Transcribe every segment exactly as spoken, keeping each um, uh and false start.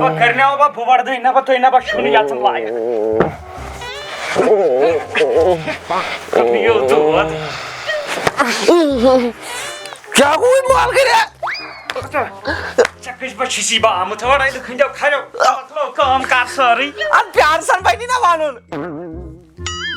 بہٕ کرناوٕ بہٕ، بہٕ وردٲے نہ بہٕ، تُہۍ نہ بہٕ چھُو نہٕ یَژُن لایق۔ یہِ دود۔ کیٛاہ گوٚو وۄنۍ مال کٔرِتھ؟ ژےٚ کٔژِ بجہِ چھُسی بہٕ آمُت؟ اورَے لُکھ ہٕنٛدیو کھرٮ۪و۔ مۄکلٲو کٲم کر سٲرٕے۔ اَدٕ پیارٕ سان بَنی نہ وَنُن۔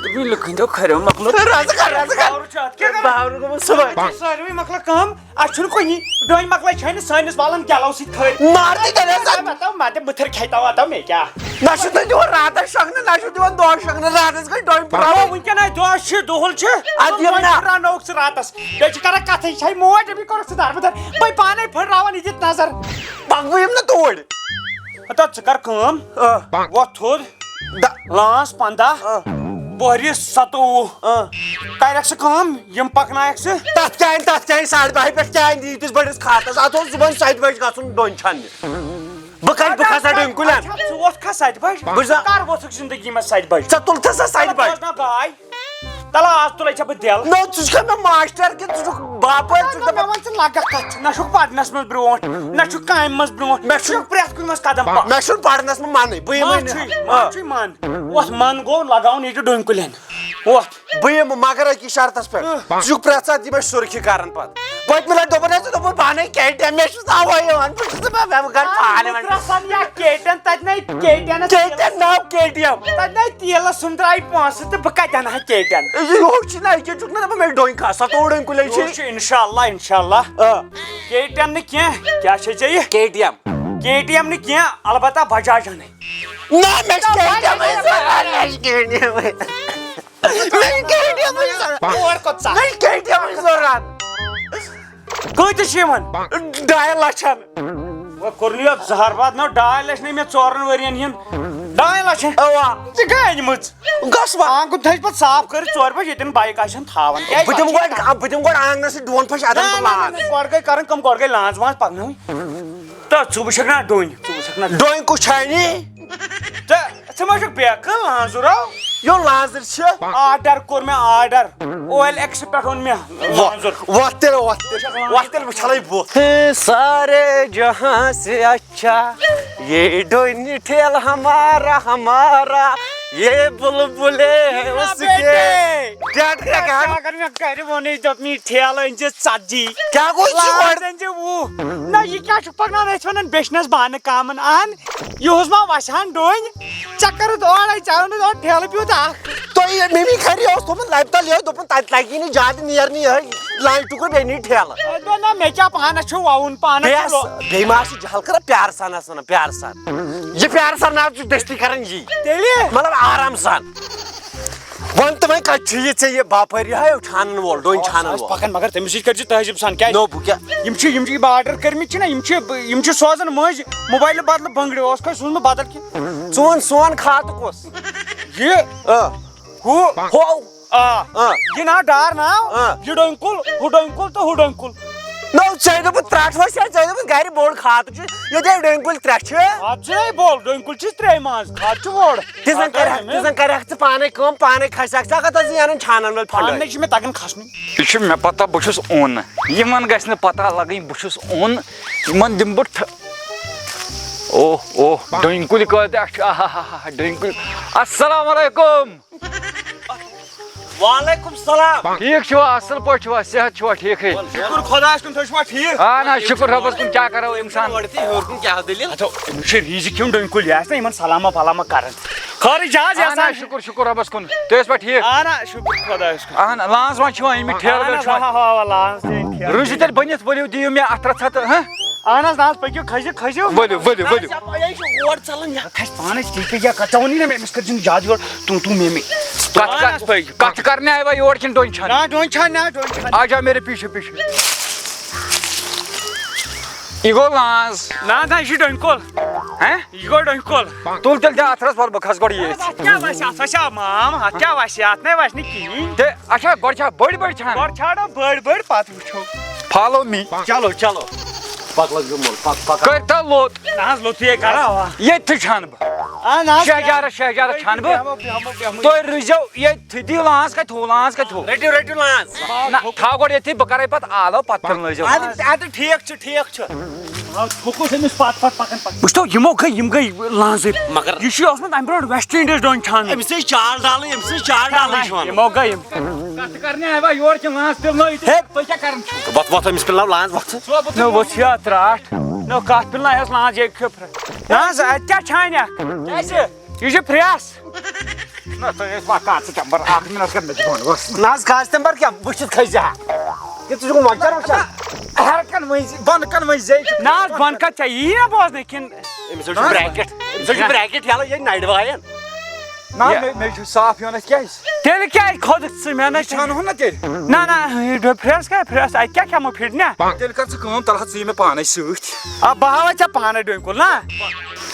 دوٚپُے لُکھ ہٕنٛدیو کھرٮ۪و مۄکلٲو۔ رَزٕ کر، رَزٕ کر۔ باورٕ چھُ اَتھ کیٛاہ؟ باورٕ گوٚمُت صُبحٲے۔ سٲرٕے مۄکلٲو کٲم۔ اَسہِ چھُنہٕ کُنی۔ ڈوٗنۍ مۄکلٲے چھٲنِتھ سٲنِس والَن گٮ۪لو سۭتۍ کھٲلۍ۔ مار تہِ گٔلیس اَتھ۔ مےٚ تاو مَتہِ مٕتھٕر کھیٚتاو واتاو مےٚ کیٛاہ؟ نہ چھُ تُہۍ دِوان راتَس شۄنٛگنہٕ، نہ چھُ دِوان دۄہَس شۄنٛگنہٕ، راتَس گٔے ڈوٗنۍ پھٕراوٕنۍ۔ وۄنۍ کیٛاہ نہ دۄہَس چھِ، دُہُل چھِ۔ اَدٕ یِم وۄنۍ نہ۔ پھٕراونوکھ ژٕ راتَس۔ بیٚیہِ چھِ کران کَتھٕے، چھے موج أمی کوٚرُکھ ژٕ دَربٕدَر۔ بٔے پانَے پھٕراوان یہِ دِتھ نظر۔ پَکھ بہٕ یِمہٕ نہٕ توٗرۍ۔ ہتا ژٕ کر کٲم۔ آ۔ وۄتھ تھوٚد۔ دَ-، لانٛس پنٛداہ۔ آ۔ بۄہرِ ستووُہ۔ آ۔ کَرٮ۪کھ ژٕ کٲم، یِم پَکنایَکھ ژٕ۔ تَتھ کیٛاہ اَنہِ، تَتھ کیٛاہ اَنہِ ساڑِ باہہِ پٮ۪ٹھ کیٛاہ اَنہِ ییٖتِس بٔڑِس خاتَس؟ اَتھ اوس صُبحن سَتہِ بَجہِ گژھُن ڈوٗنۍ چھَننہِ۔ بہٕ کَتہِ، بہٕ کھسا ڈوٗنۍ کُلٮ۪ن؟ اچھا، ژٕ ووتھ کھا سَتہِ بَجہِ؟ بہٕ چھُس ژٕ کَر ووتھُکھ زِندگی منٛز سَتہِ بَجہِ؟ ژےٚ تُلتھٕ سا سَتہِ بَجہِ؟ بوز نا گاے۔ تَلہٕ آز تُلے ژےٚ بہٕ دِل۔ نہ، ژٕ چھُکھ مےٚ ماسٹر کِنہٕ ژٕ چھُکھ باپٲرۍ؟ ژٕ چھُکھ نہ، دَپان مےٚ وَن ژٕ لَگَکھ کَتھ چھِ؟ نہ چھُکھ پَرنَس منٛز برٛونٛٹھ، نہ چھُکھ کامہِ منٛز برٛونٛٹھ، مےٚ ژٕ چھُکھ چھُنہٕ، پرٛٮ۪تھ کُنہِ منٛز قدم پَتھ۔ مےٚ چھُنہٕ پَرنَس منٛز مَنٕے، بہٕ یِمَے مان نہٕ۔ چھُے، آ۔ مان چھُے، مان۔ وَتھ مَن گوٚو لَگاوُن ییٚتہِ ڈوٗنۍ کُلٮ۪ن۔ وَتھ۔ بہٕ یِمہٕ مگر أکِس شرطَس پٮ۪ٹھ۔ اۭں۔ ژٕ چھُکھ پرٛٮ۪تھ ساتہٕ یِمَے سُرخی کَران پَتہٕ۔ پٔتمہِ لَٹہِ دوٚپُن اَسہِ، دوٚپُن پانَے کے ٹی ایم، مےٚ چھُس اَوَے یِوان، بہٕ چھُس دَپان مےٚ وۄنۍ کَر پانہٕ وۄنۍ۔ گژھان یا کے ٹی ایم، تَتہِ نَے کے ٹی ایم۔ کے ٹی ایم ناو کے ٹی ایم۔ تَتہِ نَے تیٖلَس سُنٛد درٛاے پونٛسہٕ تہٕ بہٕ کَتہِ اَنہٕ ہا کے ٹی ایم؟ یہِ ہیوٚو چھُ نہ، یہِ چھُکھ نہ دَپان مےٚ ڈوٗنۍ کھا، سَتووُہ ڈوٗنۍ کُلٮ۪ن چھِ۔ یہِ چھُ اِنشاء اللہ، اِنشاء اللہ۔ آ۔ کے ٹی ایم نہٕ کینٛہہ، کیٛاہ چھے ژےٚ یہِ؟ کے ٹی ایم۔ کے ٹی ایم نہٕ کینٛہہ، البتہ بجاج اَنَے۔ نہ، مےٚ چھِ کے ٹی ایم ضوٚرَتھ، مےٚ چھِ کے ٹی ایم۔ مےٚ چھِ کے ٹی ایم ضوٚرَتھ۔ اور کوٚت ژٕ؟ مےٚ چھِ کے ٹی ایم ضوٚرَتھ۔ کۭتِس چھِ یِوان؟ ڈاے لَچھَن۔ وۄنۍ کوٚر نہٕ یَتھ زَہر باد، نہ ڈاے لَچھ نہٕ مےٚ ژورَن ؤرِیَن ہِنٛد۔ ڈاے لَچھ؟ اَوا۔ ژےٚ کَتہِ أنۍمٕژ؟ گژھ وۄنۍ۔ آنٛگُن تھٲیِزِ پَتہٕ صاف کٔرِتھ، ژورِ بَجہِ ییٚتٮ۪ن بایِک آسن تھاوان۔ کیٛازِ بہٕ دِمہٕ پَتہٕ چھِ گۄڈٕ، بہٕ دِمہٕ گۄڈٕ آنٛگنَس سۭتۍ ڈۄن پھَش اَدَن نہ، تہٕ نہ، لان۔ نہ، گۄڈٕ گٔے کَرٕنۍ کٲم، گۄڈٕ گٔے لانٛز وانٛز پَکناوٕنۍ۔ تہٕ ژٕ وٕچھَکھ نہ ڈوٗنۍ، ژٕ وٕچھَکھ نہ۔ ڈوٗنۍ کُس چھِ اَنہِ؟ تہٕ ژٕ ما چھُکھ بیکہٕ لانٛزُرو؟ یو لانٛزٕر چھِ۔ آرڈر کوٚر مےٚ آرڈر۔ او ایل ایکس پٮ۪ٹھ اوٚن مےٚ وۄتھ، لانٛزُر۔ وۄتھ تیٚلہِ، وۄتھ تیٚلہِ، وۄتھ تیٚلہِ، بہٕ چھَلَے بُتھ۔ ہے سارے جہاں سے اچھا یہ ڈوٗنۍ ٹھیلہٕ ہمارا، ہمارا یہ بلبلے اس کے۔ بیٹے۔ ڈیٹ کیٛاہ کَرٕ؟ اگر مےٚ گَرِ ووٚنُے، دوٚپ مےٚ، ٹھیلہٕ أنۍ زِ ژتجی۔ کیٛاہ گوٚو یہِ چھُ لانٛز گۄڈٕ؟ أنۍ زِ وُہ۔ نہ، یہِ کیٛاہ چھُکھ پَکناوان؟ أسۍ وَنان بیٚچھنَس بانہٕ کامَن اَن۔ یِہُس ما وَسہِ ہَن ڈوٗنۍ؟ ژےٚ کٔرٕتھ اورَے، ژےٚ اوٚنُتھ اورٕ ٹھیلہٕ پیوٗنٛت اَکھ۔ تۄہہِ یہِ مٔمی خٲرٕے اوس تھوٚمُت لَبہِ تَل یِہوٚے، دوٚپُن تَتہِ لَگی نہٕ زیادٕ، نیر نہٕ یِہوٚے لانٛجہِ ٹُکُر، بیٚیہِ نی ٹھیلہٕ۔ ہے، نہ، نہ، مےٚ کیٛاہ پانَس چھُ وَوُن، پانَس بیٚیہِ چھُ آس-، بیٚیہِ ما آسہِ جَہل کَران پیارٕ سان آسان، پیارٕ سان۔ یہِ پیارٕ سان نہ حظ چھُ دٔستی کَران یی۔ تیٚلہِ؟ مطلب آرام سان۔ وَن تہٕ وۄنۍ کَتہِ چھُ یہِ ژےٚ یہِ باپٲرۍ یہِ ہا چھانَن وول، ڈوٗنۍ چھانَن آس وول؟ پَکان، مگر تٔمِس سۭتۍ کٔرۍ زِ تہذیٖب سان، کیٛازِ؟ نو بہٕ کیٛاہ؟ یِم چھِ، یِم چھِ یہِ آرڈر کٔرمٕتۍ چھِنہ، یِم چھِ، یِم چھِ سوزان مٔنٛزۍ موبایلہٕ بدلہٕ بٔنٛگرِ، اوس کٲنٛسہِ سوٗزمُت بدل کینٛہہ۔ ژٕ وَن سون کھاتہٕ کُس؟ یہِ۔ آ۔ ہُہ۔ ہُہ۔ آ۔ آ۔ یہِ ناو ڈار ناو، آ۔ یہِ ڈوٗنۍ کُل، ہُہ ڈوٗنۍ کُل تہٕ ہُہ ڈوٗنۍ کُل۔ نو، ژےٚ دوٚپُتھ ترٛٹھ وَسہِ یا ژےٚ دوٚپُتھ گَرِ بوٚڑ کھاتہٕ چھُ، ییٚتہِ ڈوٗنۍ کُلۍ ترٛےٚ چھِ۔ اَتھ چھُ ہے بوٚڑ، ڈوٗنۍ کُلۍ چھِس ترٛےٚ منٛز، کھاتہٕ چھُ بوٚڑ۔ تِژھن کَرِ، تِژھن کَرِ ژٕ پانَے کٲم، پانَے کھسہِ اَکھ ژٕ اَکھ ہَتھ ژٕ یَنہٕ چھانَن وٲلۍ پھنٛڈٲے۔ پانَے چھُ مےٚ تَگان کھَسنُے۔ یہِ چھُ مےٚ پَتہ، بہٕ چھُس اوٚن۔ یِمَن گژھِ نہٕ پَتہ لَگٕنۍ بہٕ چھُس اوٚن۔ یِمَن دِمہٕ بہٕ ٹھ-، اوہ، اوہ، ڈوٗنۍ کُلۍ کۭتیٛاہ چھِ، آہا، ڈوٗنۍ کُلۍ۔ السلام علیکُم۔ وعلیکم السلام۔ ٹھیٖک چھِوا؟ اَصٕل پٲٹھۍ چھِوا؟ صحت چھُوا ٹھیٖکھٕے؟ شُکُر خۄدایَس کُن، تُہۍ چھِوا ٹھیٖک؟ اَہَن حظ، شُکُر رۄبَس کُن، کیٛاہ کَرو اِنسان؟ گۄڈٕ تہِ ہیوٚر کُن کیٛاہ دٔلیٖل؟ اَتھو، أمِس چھِ ریٖزِ کھیوٚن ڈوٗنۍ کُلۍ، یہِ آسہِ نہ یِمَن سلامہ پلامہ کَران۔ خٲرٕے جہاز اَہَن یَژھان۔ حظ، شُکُر، شُکر رۄبَس کُن۔ تُہۍ ٲسوا ٹھیٖک؟ اَہَن حظ، شُکُر خۄدایَس کُن۔ اَہَن، لانٛز وانٛز چھِوا أمِکۍ ٹھیلہٕ اَہَن ویلہٕ حظ، چھِوا؟ آ، آ، آ، لانٛز تہِ ٹھیلہٕ روٗزِو ویلہٕ تیٚلہِ چھِوا؟ بٔنِتھ، ؤلِو دِیِو مےٚ اَتھ رَژھا تہٕ، ہہ؟ اَہَن حظ، نہ حظ، پٔکِو، کھٔسِو، کھٔسِو۔ ؤلِو، ؤلِو، نہ حظ، ؤلِو۔ یَپٲرۍ، یہِ چھُ اور ژَلان، یَتھ کھَسہِ پانَے، ژےٚ پیٚیہِ یا کَتھ، ژےٚ ووٚنُے نہ مےٚ، أمِس کٔرۍ زِ نہٕ زیادٕ یورٕ، تُم، تُم مےٚ، مےٚ۔ کَتھ اَہَن کَر-، حظ، پٔکِو۔ کَتھ کَرنہِ آیوا یور کِنہٕ ڈوٗنۍ چھَنہٕ؟ نہ، ڈوٗنۍ چھَنہٕ، نہ، ڈوٗنۍ چھَنہٕ۔ آ جاو میرے پیچھے پیچھے۔ یہِ گوٚو لانٛز۔ نہ، نہ، یہِ چھُ ڈوٗنۍ کُل۔ ہہ؟ یہِ گوٚو ڈوٗنۍ کُل۔ تُل تیٚلہِ دِ اَتھٕ رَس، وَلہٕ بہٕ کھَسہٕ گۄڈٕ ییٚتھۍ۔ اَتھ کیٛاہ وَسہِ؟ اَتھ وَسہِ مام، اَتھ کیٛاہ وَسہِ؟ اَتھ نَے وَسہِ نہٕ کِہیٖنۍ۔ تہٕ اچھا، گۄڈٕ چھا بٔڑۍ بٔڑۍ چھَنہٕ؟ گۄڈٕ چھانو بٔڑۍ بٔڑۍ، پَتہٕ وٕچھو۔ Follow me۔ چلو، چلو۔ پَک لَگ جُمُل، پَک، پَک۔ کٔرۍ تو لوٚت۔ نہ حظ، لوٚتُے ہے کَرو۔ ییٚتہِ تہِ چھَنہٕ بہٕ۔ آ، نہ حظ، شہجارَس، شہجارَس چھَنہٕ بہٕ۔ بیٚہمو، بیٚہمو، بیٚہمو۔ تُہۍ روٗزیو ییٚتہِ تھٔدی۔ لانٛز کَتہِ تھوٚو؟ لانٛز کَتہِ تھوٚو؟ رٔٹِو، رٔٹِو لانٛز۔ نہ، تھاو گۄڈٕ ییٚتھی، بہٕ کَرَے پَتہٕ آلو، پَتہٕ پھِرنٲیزیو۔ اَدٕ، اَدٕ ٹھیٖک چھُ، ٹھیٖک چھُ۔ آ، تھوٚکُس أمِس پتھ پتھ پکان پکان۔ وٕچھتو، یِمو گٔے، یِم گٔے لانٛزٕرۍ۔ مگر یہِ چھُ اوسمُت اَمہِ برونٛٹھ ویسٹ انڈیٖز ڈوٗنۍ چھاننہِ۔ أمِس ٲسۍ چال ڈالٕنۍ، أمِس ٲسۍ چال ڈالٕنۍ چھِ وَنان۔ یِمو گٔے یِم۔ کتھ کرنہِ آیہِ وۄنۍ یور کِنہٕ لانٛز پِلنٲیِو تُہۍ؟ ہے۔ تُہۍ کیٛاہ کران چھِو؟ وۄتھ، وۄتھ، أمِس پِلناو لانٛز، وۄتھ۔ سُہ وۄتھ۔ نہ، وٕچھ یا ترٛٹھ۔ نہ، کَتھ پِلنایَس لانٛز، یہِ کھیوٚو پھرٛ-، نہ حظ، اَتہِ کیٛاہ چھانہِ اَکھ؟ کیٛازِ؟ یہِ چھُ پھرٛٮ۪س۔ نہ، تُہۍ ٲسۍ وۄنۍ کَتھ ژٕ چمبر، اَکھ مِنٹ کر مےٚ تہِ وَن، بَس۔ نہ حظ، کاژِ تَمہِ پَر کیٛاہ؟ بٕتھِ چھُس کھٔسۍ زِ ہا۔ یہِ ژٕ چھُکھ مۄچر وٕچھان؟ ہیٚرٕ کَن مٔنٛزۍ، بۄنہٕ کَن مٔنٛزۍ زے چھُ۔ نہ حظ، بۄنہٕ کَن ژےٚ یی نہ بوزنہٕ کِنہٕ؟ أمِس حظ چھُ bracket، أمِس حظ چھُ bracket یَلہٕ، یہِ نَرِ وایَن۔ نہ، یہِ مےٚ، مےٚ چھُ صاف یِوان اَتھ کیٛازِ؟ تیٚلہِ کیٛازِ کھوٚتُکھ ژٕ مےٚ نہ؟ یہِ چھَنہٕ ہُہ نہ تیٚلہِ۔ نہ، نہ، یہِ ڈوٚ-، پھرٛٮ۪س کیٛاہ پھرٛٮ۪س؟ اَتہِ کیٛاہ کھٮ۪مو پھِرِ نہ؟ تیٚلہِ کر ژٕ کٲم، تَلہٕ ہا ژٕ یہِ مےٚ پانَے سۭتۍ۔ آ، بہٕ ہاوَے ژےٚ پانَے ڈوٗنۍ کُل نہ۔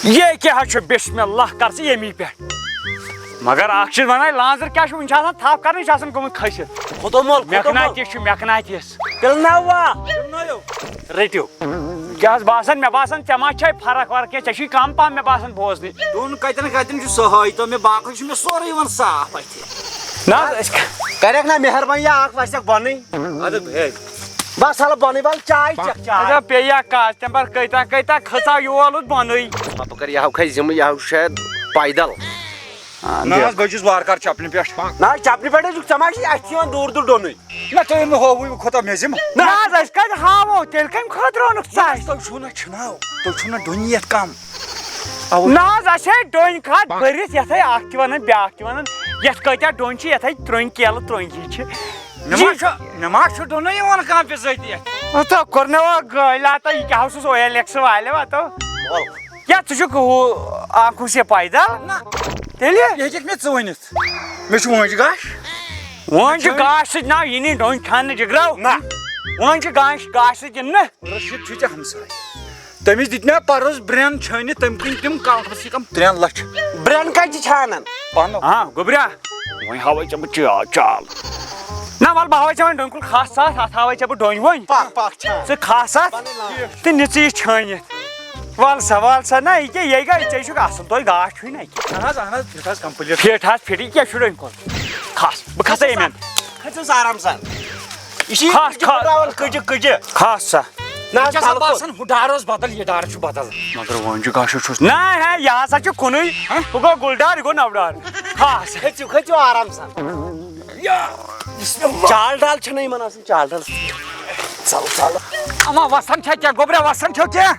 یے کیٛاہ حظ چھُ، بسم اللہ کر ژٕ ییٚمی پٮ۪ٹھ۔ مگر اکھ چیٖز وَنَے، لانٛزٕر کیٛاہ چھُ، وٕنہِ چھِ آسان تھپھ کَرٕنۍ، یہِ چھُ آسان گوٚمُت کھٔسِتھ۔ خۄدا مول، خۄدا مول۔ مٮ۪کناتِس چھُ، مٮ۪کناتِس۔ پِلناوا۔ رٔٹِو۔ کیٛاہ حظ باسان، مےٚ باسان، ژےٚ ما چھے فرق ورق کینٛہہ، ژےٚ چھُے کم پہم مےٚ باسان بوزنٕے۔ ڈوٗن کَتٮ۪ن کَتٮ۪ن چھُ سُہ ہٲیتو مےٚ، باقٕے چھُ مےٚ سورُے یِوان صاف اَتھِ۔ نہ حظ، أسۍ کَرٮ۪کھ نہ مہربٲنی اَکھ وَسٮ۪کھ بۄنٕے۔ اَدٕ ہے۔ بس ہلہٕ بۄنٕے، وَلہٕ چاے چٮ۪کھ، چاے۔ اچھا، پیٚیہِ یا کاژ تَمہِ پَتہٕ کۭتیٛاہ، کۭتیٛاہ کھٔژاو یول اوس بۄنٕے؟ بہٕ کَرٕ یہِ ہاو کھَسہِ زِمہٕ، یہِ ہاو شاید پیدل۔ آ، نہ بیٚیہِ۔ حظ، بہٕ چھُس وارٕ کارٕ چَپنہِ پٮ۪ٹھ۔ نہ حظ، چَپنہِ پٮ۪ٹھ حظ چھُکھ، ژےٚ ما چھُے اَتھِ یِوان دوٗر دوٗر ڈوٚنُے؟ نہ، تُہۍ مہٕ ہووُے کھۄتا مےٚ زِمہٕ۔ نہ حظ، أسۍ کَتہِ ہاوو تیٚلہِ، کَمہِ خٲطرٕ اوٚنُکھ ژٕ اَسہِ؟ تۄہہِ چھُو نہ چھُناو، تۄہہِ چھُو نہ ڈوٚنۍ یَتھ کَم۔ اَوٕ۔ نہ حظ، اَسہِ ہے ڈوٚنۍ کھاد بٔرِتھ، یَتھ ہے اَکھ تہِ وَنان، بیٛاکھ تہِ وَنان، یَتھ کۭتیٛاہ ڈوٚنۍ چھِ، یَتھ ہے ترٛوٚنٛگۍ کیلہٕ ترٛوٚنٛگی چھِ۔ مےٚ ما چھُ، مےٚ ما چھُ ڈوٚنُے یِوان کانٛہہ بِذٲتی؟ ہتو کوٚر مےٚ وۄنۍ گٲلۍ لاتہ، یہِ کیٛاہ اوسُس او ایل ایکس والہِ وتو؟ وَل۔ کیٛاہ ژٕ چھُکھ ہُہ اکھ اوس یہِ پیدل؟ نہ۔ تیٚلہِ؟ یہِ ہیٚککھ مےٚ ژٕ ؤنِتھ؟ مےٚ چھُ وٲنٛجہِ گاش۔ وٲنٛجہِ گاش سۭتۍ نا یِنی ڈوٚنۍ کھننہٕ جِگرو۔ نہ۔ وٲنٛجہِ گاش، گاش سۭتۍ یِنہٕ نہ۔ رشیٖد چھُے ژےٚ ہمساے۔ تٔمِس دِتۍ مےٚ پرُس برٛٮ۪ن چھٲنِتھ، تٔمۍ کٕنۍ تِم کم سے کم ترٛٮ۪ن لچھن۔ برٛٮ۪ن کتہِ چھِ چھانان؟ پنُن۔ ہاں، گوٚبریا، وۄنۍ ہاوے ژےٚ بہٕ چا-، چال۔ نہ، وَلہٕ بہٕ ہاوے ژےٚ وۄنۍ ڈوٗنۍ کُل کھس اتھ، اتھ ہاوے ژےٚ بہٕ ڈوٗنۍ وۄنۍ۔ پکھ، پکھ چھا؟ ژٕ کھس اتھ تہٕ نِژٕ یہِ چھٲنِتھ۔ وَل سا، وَل سا، نہ، یہِ کیٛاہ، یہِ گٔے، ژےٚ چھُکھ اصٕل، تۄہہِ گاش چھُے نہ کینٛہہ۔ اہن حظ، اہن حظ، فِٹ حظ، complete۔ فِٹ حظ، فِٹ، یہِ کیٛاہ چھُ ڈوٗنۍ کُل؟ کھس، بہٕ کھسے یِمن۔ کھٔژِو سا آرام سان۔ یہِ چھِ کھس، کھس۔ پھٕٹراوان کٔجہِ، کٔجہِ۔ کھس سا۔ نہ حظ، ژےٚ چھا کھلہٕ باسان کوٚت؟ ہُہ ڈار اوس بدل، یہِ ڈار چھُ بدل۔ مگر وۄنۍ چھُ گاشُک چھُس۔ نہ، ہے، یہِ ہسا چھُ کُنُے۔ ہہ؟ ہُہ گوٚو گُلڈار، یہِ گوٚو نَو ڈار۔ کھس۔ کھٔژِو، کھٔژِو آرام سان۔ یا، بسم اللہ۔ چال ڈال چھَنہ یِمن آسان، چال ڈال۔ ژَل، ژَل۔ اما وَسان چھا کیٛاہ؟ گوٚبرا وَسان چھو کیٛاہ؟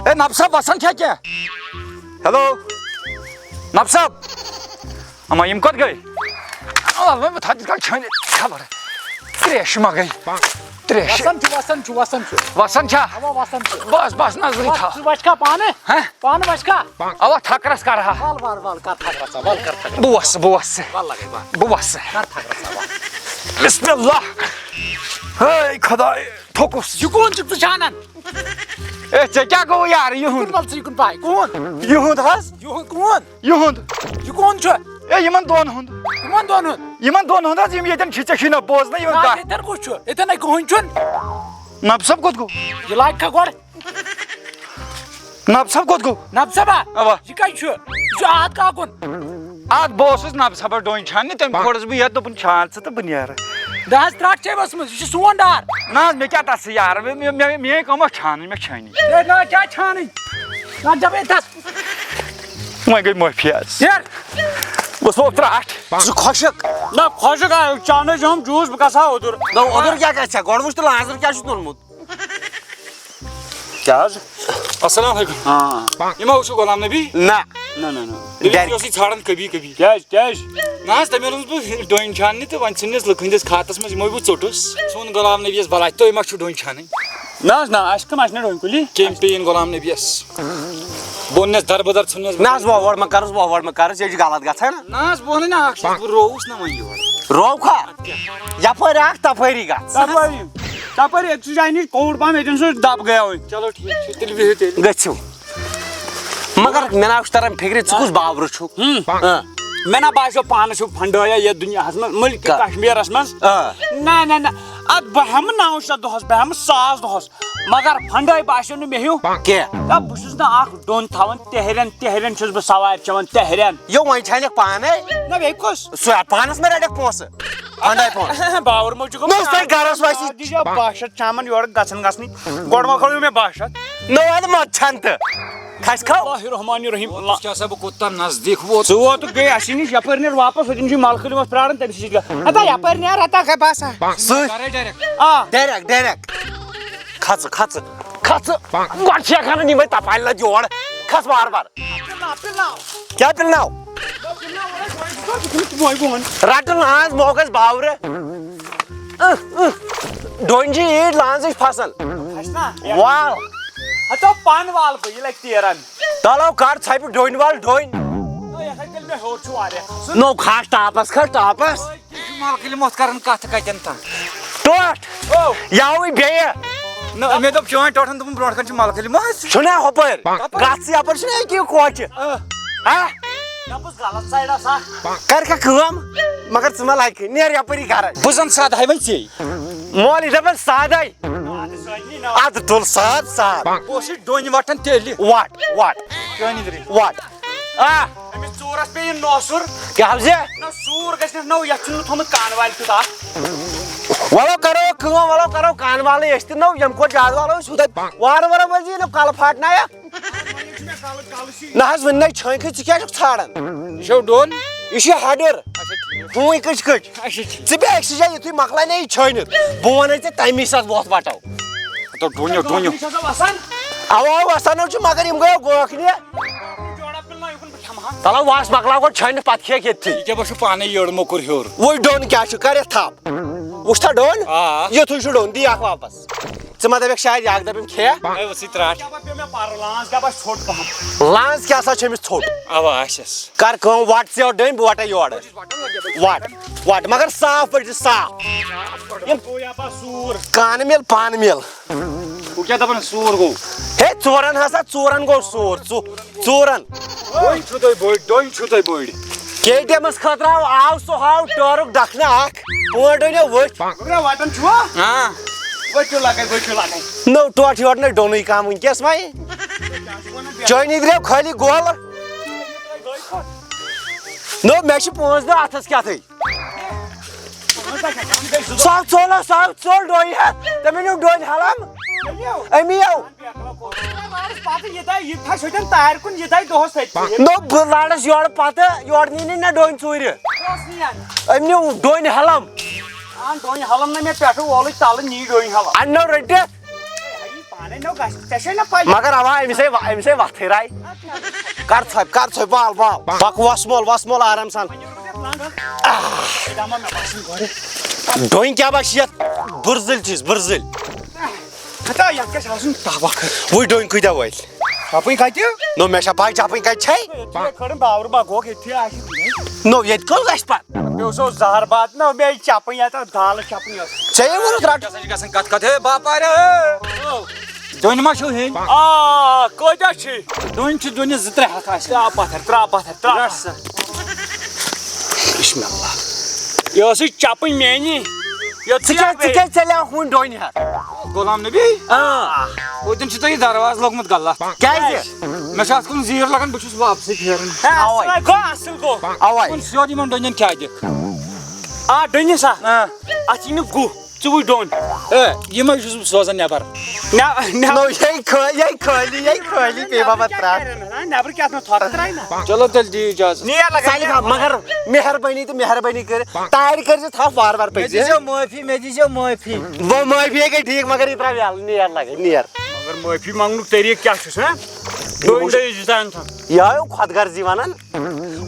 اے نبہٕ صٲب، وَسان چھا کیٛاہ؟ ہیلو، نبہٕ صٲب۔ اما، یِم کوٚت گٔے؟ آ، وۄنۍ بہٕ تھاوٕ تِتھ کٔنۍ چھٲنِتھ خبر۔ ترٛیش ما گٔے؟ ترٛیش۔ وَسان چھُ، وَسان چھُ، وَسان چھُ۔ وَسان چھا؟ اَوا، وَسان چھُ۔ بَس، بَس، نظرٕے وَس، تھاو۔ ژٕ وَسکھا پانہٕ؟ ہہ؟ پانہٕ وَسکھا؟ اَوا، تھکرَس کَرٕ ہا۔ وَل، وَل، وَل، کَر تھکرَس، وَل، کَر تھکرَس۔ بہٕ وَسہٕ، بہٕ وَسہٕ۔ وَل لَگے، وَل۔ بہٕ وَسہٕ۔ کَر تھکرَس، وَل۔ بسم اللہ۔ ہے خۄداے، تھوٚکُس۔ یہِ کون چھُکھ ژٕ چھانان؟ اے، ژےٚ کیٛاہ گوٚو یارٕ یِہُنٛد؟ یِکُن وَل ژٕ، یِکُن پَے۔ کون؟ یِہُنٛد حظ۔ یِہُنٛد کون؟ یِہُنٛد۔ یہِ کون چھُ؟ اے، یِمن دۄن ہُنٛد۔ کٕمن دۄن ہُنٛد؟ یِمن دۄن ہُنٛد حظ، یِم ییٚتٮ۪ن چھِ، ژےٚ چھُے نہ بوزنٕے یِوان نہ، کانٛہہ۔ ییٚتٮ۪ن کُس چھُ؟ ییٚتٮ۪ن نَے کٕہٕنۍ چھُنہٕ۔ نبہٕ صٲب کوٚت گوٚو؟ یہِ لاگہِ کھا گۄڈٕ؟ نبہٕ صٲب کوٚت گوٚو؟ نبہٕ صٲبا؟ اَوا۔ یہِ کَتہِ چھُ؟ یہِ چھُ اَتھ کاکُن۔ اَتھ بہٕ اوسُس نبہٕ صٲبَس ڈوٗنۍ چھاننہِ، تٔمۍ کھولُس بہٕ یَتھ، دوٚپُن، چھان ژٕ تہٕ بہٕ نیرٕ۔ نہ حظ، ترٛٹھ چھے ؤژھمٕژ، یہِ چھُ سون ڈار۔ نہ حظ، مےٚ کیٛاہ تَس سۭتۍ یارٕ، مےٚ، مےٚ، مےٚ، میٛٲنۍ کٲم ٲس چھانٕنۍ، مےٚ چھٲنی۔ ہے، نہ، کیٛاہ چھانٕنۍ؟ نہ، دَپے تَس۔ وۄنۍ گٔے معٲفی حظ۔ یَر۔ بہٕ اوسُس ترٛٹھ۔ ژٕ خۄشک۔ نہ، خۄشک آو، چانَے چھُم جوٗس، بہٕ گژھٕ ہا اوٚدُر۔ نہ، اوٚدُر کیٛاہ گژھِ ژےٚ؟ گۄڈٕ وٕچھ تہٕ لانٛزر کیٛاہ چھُتھ اوٚنمُت۔ کیٛاہ حظ؟ السلام علیکم۔ ہاں۔ یہِ ما وٕچھو غلام نبی؟ نہ۔ نہ، نہ، نہ۔ دٔپِو، گرِ۔ یہِ اوس یہِ ژھانٛڈان کبھی کبھی۔ کیٛازِ، کیٛازِ؟ نہ حظ، تٔمۍ اوٚنُس بہٕ ڈوٗنۍ چھاننہِ تہٕ وۄنۍ ژھٕننَس لُکہٕ ہٕنٛدِس کھاتَس منٛز، یِمو بہٕ ژوٚٹُس۔ ژٕ وَن غلام نبیَس بَلاے، تُہۍ ما چھُو ڈوٗنۍ چھانٕنۍ؟ نہ حظ، نہ، اَسہِ کَم، اَسہِ نہ ڈوٗنۍ کُلی۔ کٔمۍ پیٚیِن غلام نبیَس؟ بہٕ اوٚن نَس دَربٕدَر، ژھٕننَس۔ نہ حظ، وۄڑ وۄڑ مہ کَرُس، وۄڑ وۄڑ مہ کَرُس، یہِ چھُ غلط گژھان۔ نہ حظ، بہٕ وَنَے نہ اَکھ چیٖز، بہٕ رووُس نہ وۄنۍ یور۔ روو کھا؟ یَپٲرۍ اَکھ، تَپٲری گژھ۔ تَپٲری، تَپٲری، أکۍ سٕے جایہِ نِش کوٗر پَہَم، ییٚتٮ۪ن سُہ دَب گٔیاوٕے۔ چلو ٹھیٖک چھُ، تیٚلہِ بِہِو تیٚلہِ۔ گٔژھِو۔ مگر مےٚ نہ چھُ تران فِکرِ، ژٕ کُس بابرٕ چھُکھ؟ ہُم۔ ہاں۔ مےٚ نہ باسیو پانَس ہیوٗ فنڈٲیا یَتھ دُنیاہَس منٛز، مُلکہِ کا؟ کشمیٖرَس منٛز۔ آ۔ نہ، نہ، نہ۔ اَدٕ بہٕ ہٮ۪مہٕ نَو شیٚتھ دۄہَس، بہٕ ہٮ۪مہٕ ساس دۄہَس۔ مگر فنڈٲے باسیو نہٕ مےٚ ہیوٗ۔ کینٛہہ۔ دَپ، بہٕ چھُس نہٕ اَکھ ڈوٚن تھاوان تیٚہرٮ۪ن، تیٚہرٮ۪ن چھُس بہٕ سوارِ چٮ۪وان تیٚہرٮ۪ن۔ یو، وۄنۍ چھانٮ۪کھ پانَے۔ نہ، بیٚیہِ کُس؟ سُہ پانَس مہ رَٹَکھ پونٛسہٕ۔ پنٛداہے پونٛسہٕ۔ باور موٗجوٗب۔ نہ، تۄہہِ گرس وَسہِ۔ دِیٖزیو باہ شیٚتھ چمن یورٕ گژھن گژھنٕے۔ گۄڈٕ مۄکلٲیِو مےٚ باہ شیٚتھ۔ نو، اَدٕ مَتہٕ چھَنہٕ تہٕ۔ کھسہِ کھا؟ اللہ الرحمن الرحیم۔ اللہ۔ کیٛاہ سا، بہٕ کوٗتاہ نزدیٖک ووت۔ ژٕ ووتُکھ گٔے اَسی نِش، یَپٲرۍ نیر واپس، ہُتہِ چھُ ملکہٕ علی محمد پرٛاران، تٔمِس نِش گژھ۔ ہتا یَپٲرۍ نیر، ہتا کھے باسان۔ سُے۔ کرے direct۔ آ۔ Direct، direct۔ کھژٕ، کھژٕ، کھژٕ۔ گۄڈٕ چھِ ہٮ۪کان نہٕ یِمَے تپالہِ لَتہِ یور۔ کھژ وارٕ وارٕ۔ پِلناو، پِلناو۔ کیٛاہ پِلناو؟ پِلناو، وۄنۍ چھُ ژٕ بہٕ چھُس بہٕ وۄنۍ بۄن۔ رَٹہٕ لاز، موقعس باورٕ۔ اہ، اہ۔ ڈوٗنۍ چھِ ییٖتۍ لانٛزٕچ فصل۔ اچھا۔ وال۔ ہتو پن وال بہٕ، یہِ لگہِ تیرن۔ تلو کر ژھپہِ ڈوٗنۍ وال ڈوٗنۍ۔ نو، یتھ ہا تیٚلہِ مےٚ ہیوٚر چھُ واریاہ کھسُن۔ نو کھس ٹاپس کھس ٹاپس۔ تُہۍ چھِو ملکہٕ علم وۄتھ کران کتھ کتٮ۪ن تام؟ ٹوٹھ۔ او۔ یاوٕے بیٚیہِ۔ نہ، مےٚ دوٚپ چٲنۍ ٹوٹھن دوٚپُن برونٛٹھ کن چھُ ملکہٕ علم وۄتھ۔ چھُنہ ہُپٲرۍ۔ کپٲرۍ؟ گژھ ژٕ یپٲرۍ چھُنہ أکہِ کوچہِ۔ آ۔ ہا؟ مےٚ بوٗز غلط سایڈس اکھ۔ کر کیٛاہ کٲم، مگر ژٕ ما لگہِ نیر یپٲری گرے۔ بہٕ زن سادٕ ہاے وۄنۍ ژے۔ مولوی دپان سادے۔ اَدٕ تُل ساد، ساد۔ بہٕ اوسُس ڈوٗنۍ وَٹان تیٚلہِ۔ وَٹ، وَٹ۔ چٲنی درٕے۔ وَٹ۔ آ۔ أمِس ژوٗرَس پیٚیہِ نوسُر۔ کیٛاہ حظ یہِ؟ نہ، سوٗر گژھِ نہٕ، نو، یَتھ چھُنہٕ تھوٚمُت کانہٕ والہِ تیُتھ اَکھ۔ وَلو کَرو کٲم، وَلو کَرو کانہٕ والٕے أسۍ تہِ نو، ییٚمہِ کھۄتہٕ زیادٕ والو أسۍ ہُتھَے۔ وارٕ وارٕ ؤلۍ زِ یہِ نہٕ کَلہٕ پھاٹنایَکھ۔ نہ حظ، وٕنہِ نَے چھٲنۍ کھٔتۍ، ژٕ کیٛازِ چھُکھ ژھانٛڈان؟ یہِ چھو ڈوٗن؟ یہِ چھِ ہَڈٕر۔ اچھا، ٹھیٖک۔ ہوٗنۍ کٔچ کٔچ۔ اچھا، ٹھیٖک۔ ژٕ بیٚہہ أکسٕے جایہِ، یُتھُے مۄکلاے نہ یہِ چھٲنِتھ، بہٕ وَنَے ژےٚ تَمی ساتہٕ وۄتھ وَٹو۔ ہَتو ڈوٗنیو، ڈوٗنیو۔ چھِ آسان وَسان۔ اَوا، اَوا، وَسان حظ چھُ، مگر یِم گٔیو گوکھنہِ۔ جوڑا پِلناو یُکُن بہٕ کھٮ۪مہٕ ہا۔ تَلہٕ وَس مۄکلاو گۄڈٕ چھٲنِتھ، پَتہٕ کھے ییٚتھی۔ یہِ کیٛاہ بہٕ چھُس پانَے یٔڑ موٚکُر ہیوٚر۔ وٕچھ ڈوٗن کیٛاہ چھُ، کَر یَتھ تھَپھ۔ وٕچھ تھا ڈوٗن؟ آ۔ یُتھُے چھُ ڈوٗن، دِ اَکھ واپَس۔ ژٕ ما دَپَکھ شاید یہِ اَکھ دَپٮ۪م کھےٚ؟ اے، وٕچھ ژٕ ترٛٹھ۔ کیٛاہ پَتہٕ پیوٚو مےٚ پَرٕ لانٛس، کیٛاہ باسہِ ژھوٚٹ پَہَم۔ لانٛس کیٛاہ سا چھِ أمِس ژھوٚٹ؟ اَوا، آسٮ۪س۔ کَر کٲم، وَٹ ژٕ یورٕ ڈوٗنۍ، بہٕ وَٹَے یورٕ۔ وَٹ، وَٹ، مگر صاف پٲٹھۍ، صاف۔ گوٚو یا باسان سوٗر۔ کانہٕ مِل، پانہٕ مِل۔ ہُہ کیٛاہ دَپان سوٗر گوٚو؟ ہے، ژورَن ہسا، ژورَن گوٚو سوٗر، ژو-، ژورَن۔ ڈوٗنۍ چھِو تُہۍ بٔڑۍ، ڈوٗنۍ چھِو تُہۍ بٔڑۍ۔ کے ٹی ایمَس خٲطرٕ آو، آو سُہ ہاو ٹٲرُک ڈَکھنہٕ اَکھ، پانٛژھ ڈوٗنۍ ؤتھۍ۔ گوٚبرا وَٹان چھُوا؟ ہاں۔ ؤتھِو لَگے، ؤتھِو لَگے۔ نو، ٹوٹھ یورٕ نَے ڈوٗنُے کانٛہہ وٕنکیٚس وۄنۍ۔ چٲنی درٛاو خٲلی گولہٕ۔ نو، مےٚ چھِ پانٛژھ دۄہ اَتھَس کیٛاہ تھٲے۔ سُہ ہاو ژوٚل، سُہ ہاو ژوٚل ڈوٗنۍ ہَتھ۔ تٔمۍ نیوٗ ڈوٗنۍ ہَلَم۔ أمی یو۔ پَتہٕ یہِ دَے، یہِ تھَے سۭتۍ تارِ کُن، یہِ دَے دۄہَس تٔتھی۔ نو، بہٕ لارَس یورٕ پَتہٕ، یورٕ نی نہٕ مےٚ ڈوٗنۍ ژوٗرِ۔ کۄس نِیَن؟ أمۍ نیوٗ ڈوٗنۍ ہَلَم۔ آ، ڈوٗنۍ ہَلَم نہ مےٚ پٮ۪ٹھٕ اولُے تَلہٕ نی ڈوٗنۍ ہَلَم۔ اَننو رٔٹِتھ۔ ہے، یہِ پانَے نو گژھِ، ژےٚ چھے نہ پَے۔ مگر اَوا، أمِس ہے، أمِس ہے وَتھٕے راے۔ کر ژھۄپہِ، کر ژھۄپہِ، وال، وال۔ پک وۄس مول، وۄس مول آرام سان۔ دَما مےٚ باسان گۄڈٕ۔ ڈوٗنۍ کیٛاہ باسہِ یَتھ؟ بُرزٕلۍ چھِس، بُرزٕلۍ۔ ہتا، یَتھ گژھِ آسُن تَوَکھ۔ وٕچھ ڈوٗنۍ کۭتیٛاہ وٲتۍ۔ چَپٕنۍ کَتہِ؟ نو، مےٚ چھا پَے چَپٕنۍ کَتہِ چھے؟ ییٚتہِ کھٲرٕن باورٕ ما گوٚو ییٚتھی آسہِ۔ نو، ییٚتہِ کٔژ آسہِ پَتہٕ؟ مےٚ اوس زَہر باد، نو، مےٚ چھَپٕنۍ یَتھ دالہٕ چھَپٕنۍ ٲس۔ ژےٚ یہِ ووٚنُتھ رَٹ۔ یہِ ہسا چھِ گژھان کَتھ کَتھ، ہے باپارِ، ہے۔ ڈوٗنۍ ما چھِو ہیٚنۍ؟ آ، کۭتیٛاہ چھِ؟ ڈوٗنۍ چھِ ڈوٗنِس زٕ ترٛےٚ ہَتھ آسہِ۔ ترٛاو پَتھر، ترٛاو پَتھر، ترٛاو۔ رَٹ سا۔ بسم اللہ۔ یہِ ٲسٕے چَپٕنۍ میٛٲنی۔ یوٚت ژٕ کیٛازِ، ژٕ کیٛازِ ژَلیٛاکھ وُنہِ ڈوٗنۍ ہٮ۪تھ؟ غلام نبی؟ آ۔ پٔتِم چھُ تۄہہِ یہِ دروازٕ لوگمُت غلط۔ کیٛازِ؟ مےٚ چھُ اَتھ کُن زیٖر لَگان، بہٕ چھُس واپسٕے پھیران۔ ہے، اَوَے۔ اَصٕل گوٚو، اَصٕل گوٚو۔ اَوَے۔ وۄنۍ چھُ یورٕ یِمَن ڈوٗنٮ۪ن کیٛاہ دِکھ؟ آ، ڈوٗنِس ہا؟ آ۔ اَتھ یی نہٕ گُہہ۔ ژٕ وٕچھ ڈوٗنۍ۔ اے، یِمے چھُس بہٕ سوزان نٮ۪بر۔ نہ، نہ۔ نو، یے خٲ-، یے خٲلی، یے خٲلی پیٚیہِ بابا ترٛٹھ۔ ہاں، نٮ۪بر کیٛاہ آسان تھۄکھ ترٛاوِ نہ؟ چلو تیٚلہِ دِیِو اجازت۔ نیر لگے۔ سالِم، مگر مہربٲنی تہٕ مہربٲنی کٔرِتھ تارِ کٔرۍزِ تھپھ وارٕ وارٕ مےٚ پٔکۍزِ۔ دیٖزیو معٲفی، مےٚ دیٖزیو معٲفی۔ وۄنۍ معٲفی ہے گٔے ٹھیٖک، مگر یہِ ترٛاو یَلہٕ، نیر لگے، نیر۔ مگر معٲفی منٛگنُک طریٖقہٕ کیٛاہ چھُس، ہاں؟ ڈوٗنۍ دٔج زانتھن۔ یہِ آیو خۄد غرضی وَنان۔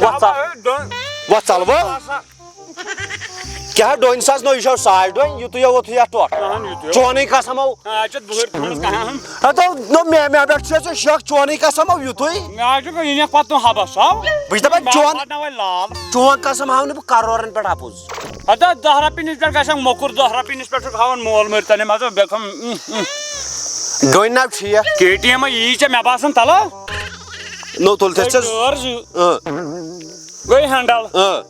وۄتھ ژَل۔ ڈوٗنۍ۔ وۄتھ ژَل وۄنۍ۔ کیٛاہ ڈوٗنۍ ساس نو، یہِ چھو ساس ڈوٗنۍ، یُتُے یوت یَتھ ٹوٹھ۔ اہن، یُتُے یوت۔ چونُے قسم ہو۔ آ، ژےٚ دُہٲرۍ تھوٚونَس کَہَم۔ ہتو، نو مےٚ، مےٚ پٮ۪ٹھ چھُ ژےٚ شک، چونُے قسم ہو یُتُے۔ مےٚ حظ چھُ یہِ نِکھ پَتہٕ تِم حبس ہاو۔ بہٕ چھُس دَپان، مےٚ چون، واتناوَے لال۔ چون قسم ہاو نہٕ بہٕ کَرورَن پٮ۪ٹھ اَپُز۔ ہتا دَہ رۄپیہِ نِس پٮ۪ٹھ گژھان موٚکُر، دَہ رۄپیہِ نِس پٮ۪ٹھ چھُکھ ہاوان مول مٲرۍ تَلے، مطلب، بے کم، اۭں، اۭں۔ ڈوٗنۍ ناو ٹھیٖک۔ کے ٹی ایم یی ژےٚ مےٚ باسان تَلہٕ۔ نو تُل تھے ژٕ۔ ٹٲر زٕ۔ اۭں۔ گٔے ہینڈل۔ اۭں۔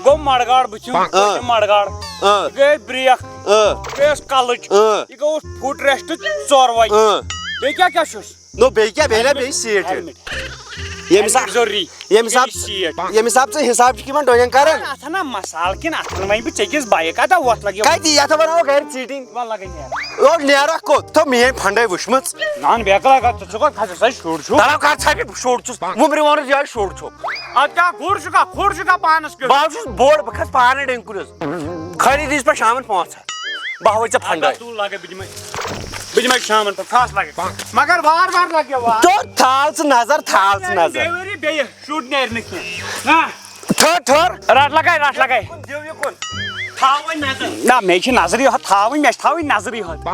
گوٚو مڈگاڑ بٕتھِم، اۭں۔ پٔتِم مڈگاڑ۔ اۭں۔ گٔے بریک۔ اۭں۔ گٔیَس کلٕچ۔ اۭں۔ یہِ گوٚو فُٹ ریسٹ ژور وَے۔ اۭں۔ بیٚیہِ کیٛاہ کیٛاہ چھُس؟ نو بیٚیہِ کیٛاہ، بیٚیہِ نا بیٚیہِ سیٖٹ۔ ہیلمٹ۔ ییٚمہِ سا-، ضروٗری۔ ییٚمہِ حساب، ییٚمہِ حساب ژٕ حساب چھُکھ یِمن ڈۄنٮ۪ن کران۔ اتھ ہنا مسالہٕ کِنہٕ اتھ ہنا وۄنۍ بہٕ ژےٚ کِس بایک ادا وۄتھ لگیو۔ کتہِ؟ یتھ ہا بناوو گرِ ژیٖٹِنۍ۔ وۄنۍ لگے نیرٕ۔ او، نیرکھ کوٚت؟ تو میٲنۍ پھنڈے وٕچھمٕژ۔ نان بیکلا کتھ، ژٕ چھُکھ کھسان سا شُر چھُ۔ تلو کر ژھا بہٕ شُر چھُس۔ وُمبرِ ووٚنُس یِہوٚے شُر چھُکھ۔ اتھ کیٛاہ گُر چھُکھا، کھُر چھُکھا پانس کیُتھ؟ بہٕ ہا چھُس بوٚڑ، بہٕ کھسہٕ پانے ڈیٚنٛگۍ کُلِس۔ خٲلی دیٖزِ پتہٕ شامن پانٛژھ ہتھ۔ بہٕ ہاوے ژےٚ پھنڈے۔ ادا تُل لگے، بہٕ دِمے، بہٕ دِمے شامن پتہٕ، فاس لگے۔ مگر وار وار لگے وار۔ تو تھاو ژٕ نظر، تھاو ژٕ نظر۔ بیٚیہِ ؤری بیٚیہِ۔ شُر نیرِ نہٕ کینٛہہ۔ نہ۔ ٹھٔہر، ٹھٔہر۔ رَٹ لَگَے، رَٹ لَگَے۔ دِیِو یہِ کُن۔ تھاو وۄنۍ نظر۔ نہ، مےٚ چھِ نظرٕے یوت تھاوٕنۍ، مےٚ چھِ تھاوٕنۍ نظرٕے یوت۔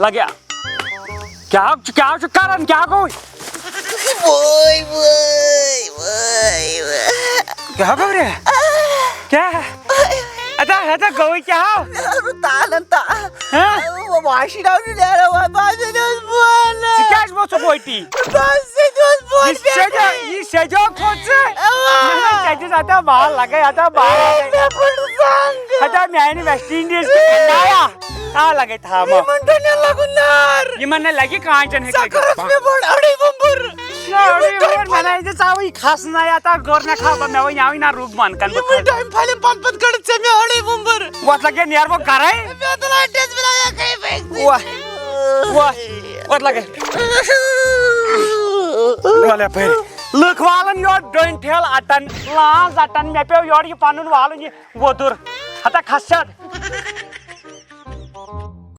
لَگیا۔ کیٛاہ چھُ، کیٛاہ چھُ کَران، کیٛاہ گوٚو؟ وٲے، وٲے، وٲے، وٲے۔ کیٛاہ گوٚو رے؟ کیٛاہ؟ اَدا، اَدا گوٚوُے کیٛاہ؟ مےٚ روٗد تالَن تا-، ہہ؟ واشی ڈاوُن نیران وۄنۍ، بہٕ حظ اوس بۄن۔ ژٕ کیٛازِ ووٚتھُکھ وۄٹی؟ بہٕ حظ سۭتۍ اوس بۄن یہِ چھےٚ جو، پٮ۪ٹھٕے۔ یہِ چھےٚ جو کھوٚت ژٕ؟ اَوا۔ مےٚ دوٚپ، ژےٚ دِژ اَتٮ۪و بال لَگَے، اَتٮ۪و بال لَگَے۔ مےٚ پھُٹ زنٛگ۔ ہَتہ میٛانہِ ویسٹ اِنڈیٖز کہِ پھٕٹنایا۔ آ لَگَے تھامو۔ یِمَن ڈۄنٮ۪ن لَگُن نار۔ یِمَن نہ لَگہِ کانٛچَن ہیٚکہِ سۄ لٔگِتھ۔ کٔرٕس مےٚ بٔڑ أڑٕے وُمبٕر۔ نہ، أڑٕے یِمَن وُمبٕر، مےٚ نہ یہِ ژاوٕے کھَس نہ یا تا گوٚر نہ کھاو، مےٚ وۄنۍ یاوٕے نہ رُگ بۄن کَنہٕ بہٕ یِمَن کھَسہٕ۔ ڈۄنۍ پھَلٮ۪ن پَتہٕ پَتہٕ کٔڑٕتھ ژےٚ مےٚ أڑٕے وُمبٕر۔ وۄتھ لَگہِ نیرٕ بہٕ گَرَے۔ مےٚ تُل اَتھ ٹٮ۪س بِلایا کَے پھٔکۍ۔ وۄتھ۔ وۄتھ۔ وۄتھ لَگے۔ وَلہٕ یَپٲرۍ۔ لُکھ والَن یورٕ ڈوٗنۍ ٹھیلہٕ اَٹَن، لانٛز اَٹَن، مےٚ پیوٚو یورٕ یہِ پَنُن والُن یہِ وۄدُر۔ ہَتا کھَس چَتھ۔